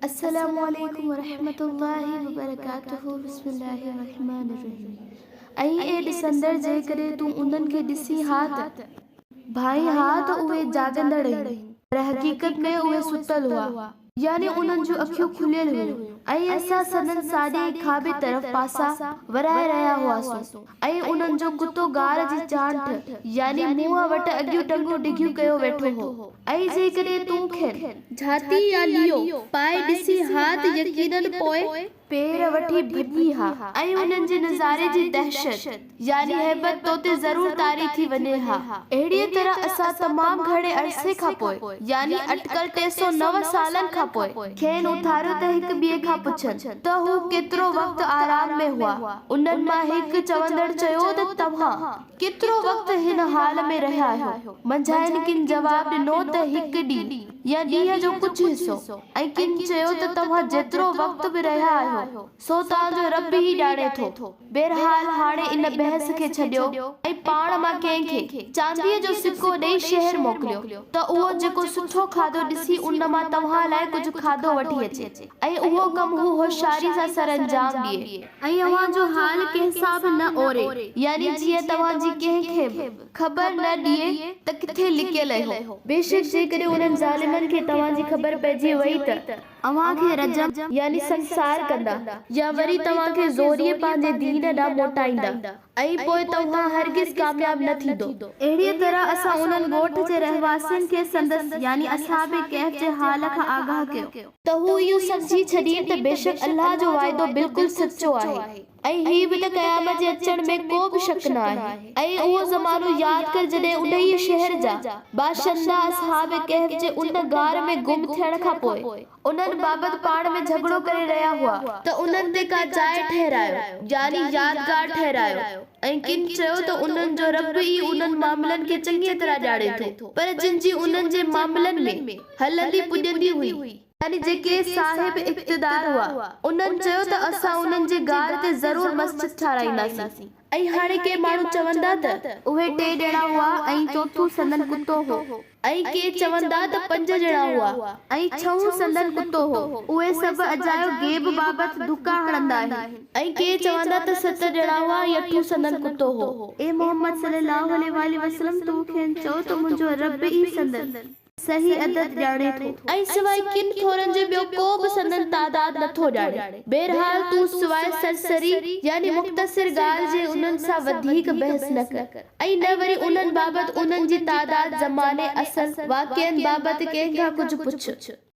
السلام عليڪم ورحمة الله وبرڪاته بسم الله الرحمن الرحيم ۽ اي ڏسندڙ جيڪڏهن تون انهن کي ڏسين ها ته ڀانئين ها ته اهي جاڳندڙ آهن پر حقيقت ۾ اهي ستل هئا يعني انهن جون اکيون کليل هيون ۽ اسان سندن ساڄي ۽ کاٻي طرف پاسا ورائي رهيا هئاسون ۽ انهن جو ڪتو غار جي چانٺ يعني منهن وٽ اڳيون ٽنگون ڊگهيون ڪيو ويٺو هو ۽ جيڪڏهن تون کين جھاتي يا ليئو پائي ڏسين ها ته يقيناً پوء پير وٺي ڀڄين ها ۽ انهن جي نظاري جي دهشت يعني هيبت تو تي ضرور طاري ٿي وڃي ها. اهڙيء طرح اسان تمام گهڻي عرصي کان پوء، يعني اٽڪل 309 سالن کان پوء، کين اٿاريو ته هڪ ٻئي کان پڇن ته هو ڪيترو وقت آرام ۾ هئا. انهن مان هڪ چوندڙ چيو ته توهان ڪيترو وقت هن حال ۾ رهيا آهيو؟ منجهائن ڪن جواب ڏنو ته هڪ ڏينهن يا ڏينهن جو ڪجهه حصو ۽ ڪن چيو ته توهان جيترو وقت به رهيا آهيو سو توهان جو رب ئي ڄاڻي ٿو. بهرحال هاڻي ان بحث کي ڇڏيو ۽ پاڻ مان ڪنهن کي چانديء جو سڪو ڏئي شهر موڪليو ته اهو جيڪو سٺو کاڌو ڏسي ان مان توهان لاء ڪجهه کاڌو وٺي اچي ۽ اهو ڪم هو هوشياري سان سرانجام ڏئي. ۽ اوهان جو حال ڪنهن سان به نه اوري، يعني جيئن توهان جي ڪنهن کي به خبر نه ڏئي ته ڪٿي لڪيل اهيو. بيشڪ جيڪڏهن انهن ظالمن کي توهان جي خبر پئجي وئي ته اوهان کي رجم، يعني سنگسار، ڪندا، يا وري توهان کي زوريء پنهنجي دين ڏانهن موٽائيندا، ۽ پوء توهان هرگز ڪامياب نه ٿيندو. اهڙيء طرح اسان انهن ڳوٺ جي رهواسين کي سندس، يعني اصحاب ڪهف جي حال کان آگاهه ڪيو. ته هو اهو سمجهي ڇڏين ته بيشڪ الله جو وعدو بلڪل سچو آهي ۽ هي به ته قيامت جي اچڻ ۾ ڪو به شڪ نه آهي ۽ اهو زمانو ياد ڪر جڏهن انهيء شهر جا باشندا اصحاب ڪهف جي ان غار ۾ گم ٿيڻ کان پوء انهن بابت پاڻ ۾ جهڳڙو ڪري رهيا هئا ته انهن تي ڪا جاء ٺهرايو يعني يادگار ٺهرايو ۽ ڪن چيو ته انهن جو رب ئي انهن معاملن کي چڱيء طرح ڄاڻي ٿو پر جن جي انهن جي معاملن ۾ هلندي پڄندي هئي. يعني جيڪي صاحب اقتدار هئا، انهن چيو ته اسان انهن جي غار تي ضرور مسجد ٺاهرائينداسين. ۽ هاڻي ڪي ماڻهو چوندا ته. اهي ٽي ڄڻا هئا ۽ چوٿون سندن ڪتو هو. ۽ ڪي چوندا ته پنج ڄڻا هئا ۽ ڇهون سندن ڪتو هو. اهي سڀ اجايو غيب بابت ڌڪا هڻندا آهن. ۽ ڪي چوندا ته ست ڄڻا هئا ۽ اٺون سندن ڪتو هو. اي محمد صلي الله عليه واٰله وسلم! تون کين چئو ته منهنجو رب ئي سندن. صحيح عدد ڄاڻي ٿو. ۽ سواء ڪن ٿورن جي ٻيو ڪو به سندن تعداد نه ٿو ڄاڻي. بهرحال تون سواء سرسري يعني مختصر ڳالهه جي انهن سان وڌيڪ بحث نه ڪر ۽ نه وري انهن بابت انهن جي تعداد، زماني، اصل، واقعن بابت ڪنهن کان ڪجهه پڇ.